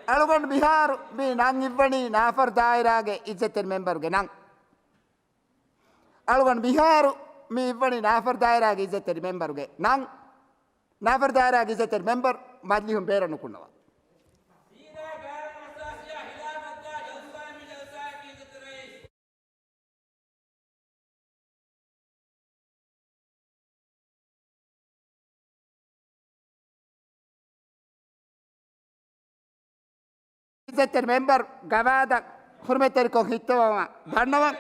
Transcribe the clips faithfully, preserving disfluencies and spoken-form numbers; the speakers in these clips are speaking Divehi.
އަޅުގަނޑު މިހާރު މި ނަން އިއްވަނީ ނާފަރު ދާއިރާގެ އިއްޒަތްތެރި މެމްބަރުގެ ނަން. އަޅުގަނޑު މިހާރު މި އިއްވަނީ ނާފަރު ދާއިރާގެ އިއްޒަތްތެރި މެމްބަރުގެ ނަން. ނާފަރު ދާއިރާގެ އިއްޒަތްތެރި މެމްބަރު މަޖިލީހުން ބޭރަށް ނުކުންނަވާ. އިއްޒަތްތެރި މެމްބަރު ގަވާއިދަށް ހުރުމަތްތެރިކޮށް ހިއްތަވަމަށް ދަންނަވަން.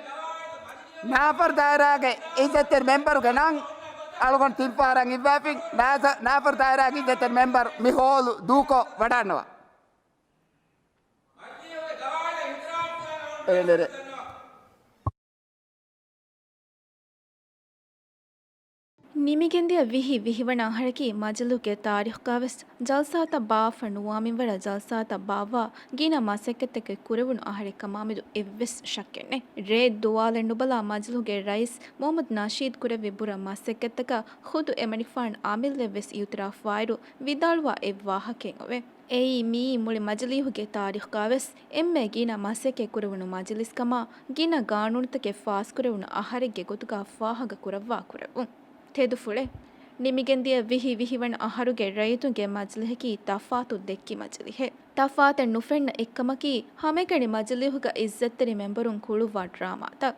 ނާފަރު ދާއިރާގެ އިއްޒަތްތެރި މެމްބަރުގެ ނަން އަޅުގަނޑު ތިންފަހަރަށް އިއްވާފިން. ނާޒަ-، ނާފަރު ދާއިރާގެ އިއްޒަތްތެރި މެމްބަރު މި ހޯލު ދޫކޮށް ވަޑާންނަވާ. އެވެން ދެރޭ. ނިމިގެންދިޔަ ވިހި ވިހިވަނަ އަހަރަކީ މަޖިލުގެ ތާރީޚުގަވެސް ޖަލްސާތައް ބާއްވާފަ ނުވާ މިންވަރަށް ޖަލްސާތައް ބާއްވާ ގިނަ މަސައްކަތްތަކެއް ކުރެވުނު އަހަރެއް ކަމާމެދު އެއްވެސް ޝައްކެއް ނެތް. ރޭ ދުވާލެއް ނުބަލާ މަޖިލުގެ ރައީސް މުހައްމަދު ނަޝީދު ކުރެއްވި ބުރަ މަސައްކަތްތަކަށް ޚުދު އެމަނިކުފާނު އާމިއްލައަށްވެސް އިއުތިރާފުވާއިރު ވިދާޅުވާ އެއް ވާހަކައެއް އޮވޭ. އެއީ މިއީ މުޅި މަޖިލީހުގެ ތާރީޚުގަވެސް އެންމެ ގިނަ މަސައްކަތް ކުރެވުނު މަޖިލިސް ކަމާ، ގިނަ ގާނޫނުތަކެއް ފާސްކުރެވުނު އަހަރެއްގެ ގޮތުގަ ފާހަގަ ކުރައްވާ ކުރެއްވުން. ތެދުފުޅެއް. ނިމިގެންދިޔަ ވިހި ވިހިވަނަ އަހަރުގެ ރައްޔިތުންގެ މަޖިލިހަކީ ތަފާތު ދެއްކި މަޖިލިހެއް. ތަފާތެއް ނުފެންނަ އެއްކަމަކީ، ހަމައެކަނި މަޖިލީހުގަ އިއްޒަތްތެރި މެމްބަރުން ކުޅުއްވާ ޑްރާމާތައް.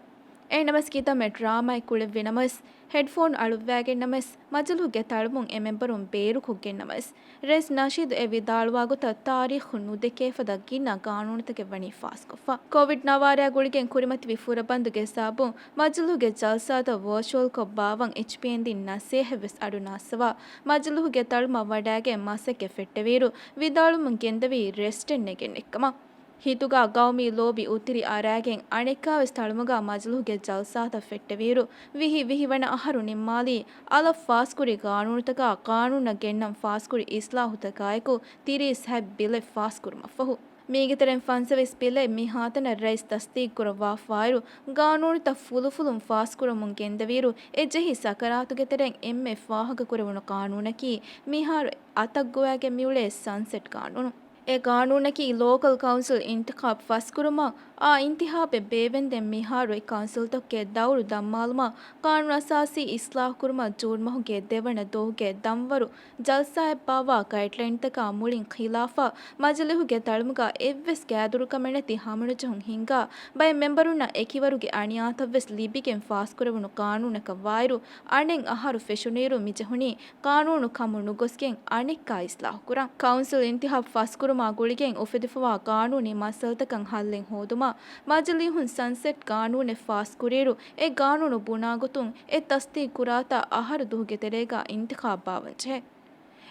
އެހެންނަމަވެސް ކިތަންމެ ޑްރާމާއެއް ކުޅެއްވި ނަމަވެސް، ހެޑްފޯން އަޅުއްވައިގެންނަމަވެސް، މަޖިލުހުގެ ތަޅުމުން އެ މެމްބަރުން ބޭރުކޮށްގެންނަމަވެސް، ރައީސް ނަޝީދު އެ ވިދާޅުވާ ގޮތަށް ތާރީޚު ނުދެކޭ ފަދަ ގިނަ ގާނޫނުތަކެއް ވަނީ ފާސްކޮށްފަ. ކޮވިޑް ނަވާރައާ ގުޅިގެން ކުރިމަތިވި ފުރަބަންދުގެ ސަބަބުން މަޖިލުހުގެ ޖަލްސާތައް ވަރޗުއަލްކޮށް ބާއްވަން އެޗްޕީއެން ދިން ނަސޭހަތްވެސް އަޑު ނާއްސަވާ، މަޖިލުހުގެ ތަޅުމަށް ވަޑައިގެން މަސައްކަތް ފެއްޓެވިއިރު، ވިދާޅުވުމުން ގެންދަވީ ރެސްޓެއް ނެގެން ނެތްކަމަށް. ހިތުގަ ގައުމީ ލޯބި އުތުރި އަރާގެން އަނެއްކާވެސް ތަޅުމުގަ މަޖިލުހުގެ ޖަލްސާތައް ފެއްޓެވިއިރު، ވިހި ވިހިވަނަ އަހަރު ނިންމާލީ އަލަށް ފާސްކުރި ގާނޫނުތަކާ ގާނޫނަށް ގެންނަން ފާސްކުރި އިސްލާހުތަކާއެކު ތިރީސް ހަތް ބިލެއް ފާސްކުރުމަށްފަހު. މީގެ ތެރެއިން ފަންސަވީސް ބިލެއް މިހާތަނަށް ރައީސް ތަސްދީގުކުރައްވާފައިރު، ގާނޫނުތައް ފުލުފުލުން ފާސްކުރަމުން ގެންދެވިއިރު، އެ ޖެހި ސަކަރާތުގެ ތެރެއިން އެންމެ ފާހަގަކުރެވުނު ގާނޫނަކީ މިހާރު އަތަށްގޮވައިގެން މިއުޅޭ ސަންސެޓް ގާނޫނު. އެ ގާނޫނަކީ ލޯކަލް ކައުންސިލް އިންތިޚާބް ފަސްކުރުމަށް އާ އިންތިޚާބެއް ބޭއްވެންދެން މިހާރު އެ ކައުންސިލްތަކުގެ ދައުރު ދަންމާލުމަށް ގާނޫނު އަސާސީ އިސްލާހުކުރުމަށް ޖޫން މަހުގެ ދެވަނަ ދުވަހުގެ ދަންވަރު ޖަލްސާއެއް ބާއްވާ ގައިޑްލައިންތަކާ މުޅިން ޚިލާފަށް މަޖިލިހުގެ ތަޅުމުގަ އެއްވެސް ގާތްގައިދުރުކަމެއް ނެތި ހަމަނުޖެހުން ހިންގާ ބައެއް މެމްބަރުންނަށް އެކިވަރުގެ އަނިޔާތައްވެސް ލިބިގެން ފާސްކުރެވުނު ގާނޫނަކަށް ވާއިރު، އަނެއް އަހަރު ފެށުނުއިރު މިޖެހުނީ ގާނޫނު ކަމުން ނުގޮސްގެން އަނެއްކާ އިސްލާހުކުރަން. ކައުންސިލް އިންތިޚާބް ފަސްކުރުމާ ގުޅިގެން އުފެދިފަވާ ގާނޫނީ މައްސަލަތަކަށް ހައްލެއް ހޯދުމަށް މަޖިލީހުން ސަންސެޓް ގާނޫނެއް ފާސްކުރިއިރު، އެ ގާނޫނު ބުނާގޮތުން އެ ތަސްދީގު ކުރާތާ އަހަރު ދުވަހުގެ ތެރޭގަ އިންތިޚާބް ބާއްވަންޖެހޭ.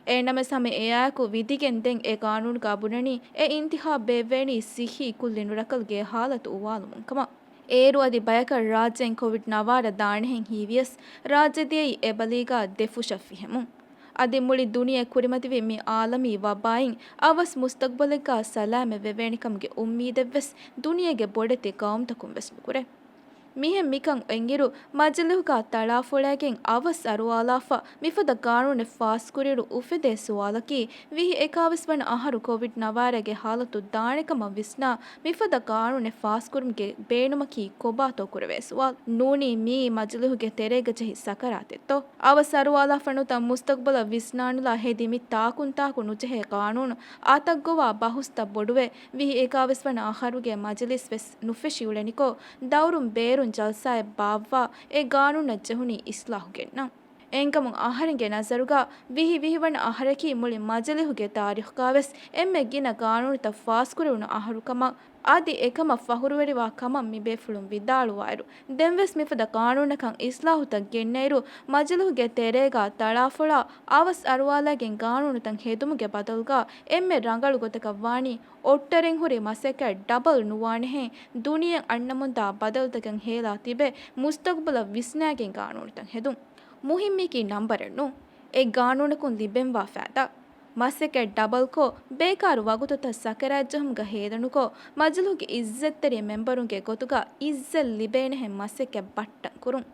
އެހެންނަމަވެސް ހަމަ އެއާއެކު ވިދިގެން ދެން އެ ގާނޫނުގަ ބުނަނީ އެ އިންތިޚާބް ބޭއްވޭނީ ސިއްހީ ކުއްލި ނުރަކަލުގެ ހާލަތު އުވާލުމުން ކަމަށް. އޭރު އަދި ބަޔަކަށް ރާއްޖޭން ކޮވިޑް ނަވާރަ ދާނެހެން ހީވިޔަސް، ރާއްޖެ ދިޔައީ އެބަލީގަ ދެފުށަށް ފިހެމުން. އަދި މުޅި ދުނިޔެ ކުރިމަތިވި މި އާލަމީ ވަބާއިން އަވަސް މުސްތަގްބަލެއްގަ ސަލާމަތް ވެވޭނެ ކަމުގެ އުއްމީދެއްވެސް ދުނިޔޭގެ ބޮޑެތި ގައުމުތަކުން ވެސް ނުކުރޭ. މިހެން މިކަން އެނގިއިރު، މަޖިލިހުގަ ތަޅާފޮޅައިގެން އަވަސް އަރުވާލާފަ، މިފަދަ ގާނޫނެއް ފާސްކުރިއިރު އުފެދޭ ސުވާލަކީ، ވިހި އެކާވީސް ވަނަ އަހަރު ކޮވިޑް ނަވާރަގެ ހާލަތު ދާނެ ކަމަށް ވިސްނާ، މިފަދަ ގާނޫނެއް ފާސްކުރުމުގެ ބޭނުމަކީ ކޮބާތޯ ކުރެވޭ ސުވާލު. ނޫނީ މިއީ މަޖިލިހުގެ ތެރޭގަ ޖެހި ސަކަރާތެއްތޯ؟ އަވަސް އަރުވާލާފަ ނުތަ މުސްތަގްބަލަށް ވިސްނާނުލާ ހެދި މި ތާކުންތާކު ނުޖެހޭ ގާނޫނު އަތަށްގޮވާ ބަހުސްތައް ބޮޑުވެ، ވިހި އެކާވީސް ވަނަ އަހަރުގެ މަޖިލިސް ވެސް ނުފެށި އުޅެނިކޮށް، ދައުރުން ބޭރުން ޖަލްސާއެއް ބާއްވާ، އެ ގާނޫނަށް ޖެހުނީ އިސްލާހު ގެންނަން. އެހެންކަމުން އަހަރެންގެ ނަޒަރުގަ ވިހި ވިހި ވަނަ އަހަރަކީ މުޅި މަޖިލިހުގެ ތާރީޚުގަވެސް އެންމެ ގިނަ ގާނޫނުތައް ފާސްކުރެވުނު އަހަރު ކަމަށް، އަދި އެކަމަށް ފަހުރުވެރިވާ ކަމަށް މި ބޭފުޅުން ވިދާޅުވާއިރު، ދެންވެސް މިފަދަ ގާނޫނަކަށް އިސްލާހުތައް ގެންނައިރު، މަޖިލިހުގެ ތެރޭގަ ތަޅާފޮޅާ އަވަސް އަރުވާލައިގެން ގާނޫނުތައް ހެދުމުގެ ބަދަލުގަ އެންމެ ރަނގަޅު ގޮތަކަށް ވާނީ އޮއްޓަރެން ހުރި މަސައްކަތް ޑަބަލް ނުވާނެހެން ދުނިޔެ އަންނަމުންދާ ބަދަލުތަކަށް ހޭލާ ތިބެ މުސްތަގްބަލަށް ވިސްނާގެން ގާނޫނުތައް ހެދުން. މުހިއްމީކީ ނަންބަރެއް ނޫން. އެ ގާނޫނަކުން ލިބެންވާ ފައިދާ. މަސައްކަތް ޑަބަލްކޮށް، ބޭކާރު ވަގުތުތައް ސަކަރާތްޖެހުމުގަ ހޭލުނުކޮށް، މަޖިލުހުގެ އިއްޒަތްތެރި މެމްބަރުންގެ ގޮތުގަ އިއްޒަތް ލިބޭނެހެން މަސައްކަތް ބައްޓަން ކުރުން.